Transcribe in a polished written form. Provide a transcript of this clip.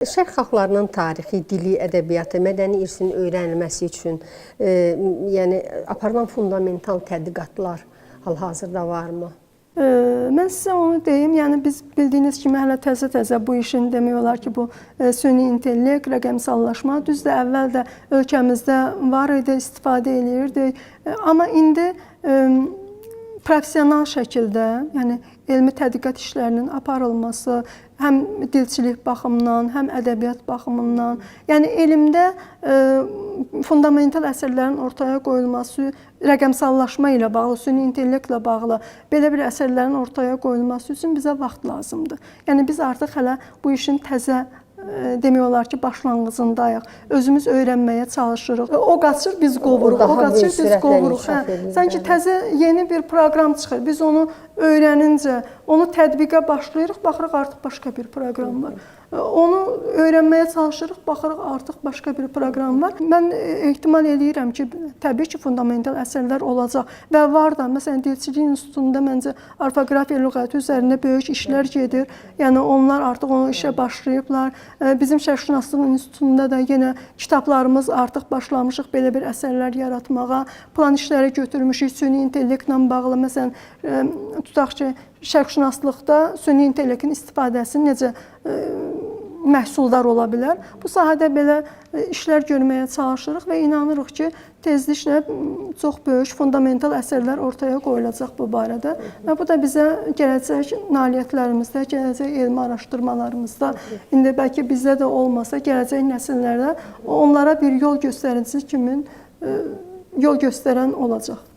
Şərq xalqlarının tarixi, dili, ədəbiyyatı, mədəni irsinin öyrənilməsi üçün, yəni aparılan fundamental tədqiqatlar hal-hazırda varmı? Mən sizə onu deyim, yəni biz bildiyiniz kimi hələ təzə-təzə bu işin demək olar ki, bu süni intellekt, rəqəmsallaşma, düzdür, əvvəl də ölkəmizdə var idi, istifadə eləyirdik. Amma indi professional şəkildə, yəni elmi tədqiqat işlərinin aparılması həm dilçilik baxımından, həm ədəbiyyat baxımından, yəni elmdə fundamental əsərlərin ortaya qoyulması, rəqəmsallaşma ilə bağlı, süni intellektlə bağlı belə bir əsərlərin ortaya qoyulması üçün bizə vaxt lazımdır. Yəni biz artıq hələ bu işin təzə demək olar ki, başlanğıcındayıq. Özümüz öyrənməyə çalışırıq. O qaçır, biz qovuruq. O qaçır, biz qovuruq. Hə. Sanki təzə yeni bir proqram çıxır. Biz onu öyrənincə, onu tətbiqə başlayırıq, baxırıq artıq başqa bir proqram var. Onu öyrənməyə çalışırıq, baxırıq artıq başqa bir proqram var. Mən ehtimal eləyirəm ki, təbii ki, fundamental əsərlər olacaq və var da. Məsələn, Dilçilik İnstitutunda məncə orfoqrafiya lüğəti üzərində böyük işlər gedir. Yəni onlar artıq o işə başlayıblar. Bizim Şərqşünaslıq İnstitutunda da yenə kitablarımız artıq başlamışıq belə bir əsərlər yaratmağa. Plan işləri götürmüşük süni intellektlə bağlı. Məsələn, tutaq ki, şərqşünaslıqda süni intellektin istifadəsi necə məhsuldar ola bilər. Bu sahədə belə işlər görməyə çalışırıq və inanırıq ki, tezliklə çox böyük fundamental əsərlər ortaya qoyulacaq bu barədə. Və bu da bizə gələcək nailiyyətlərimizdə, gələcək elmi araşdırmalarımızda, indi bəlkə bizdə də olmasa, gələcək nəsillərdə onlara bir yol göstəricisi kimi yol göstərən olacaqdır.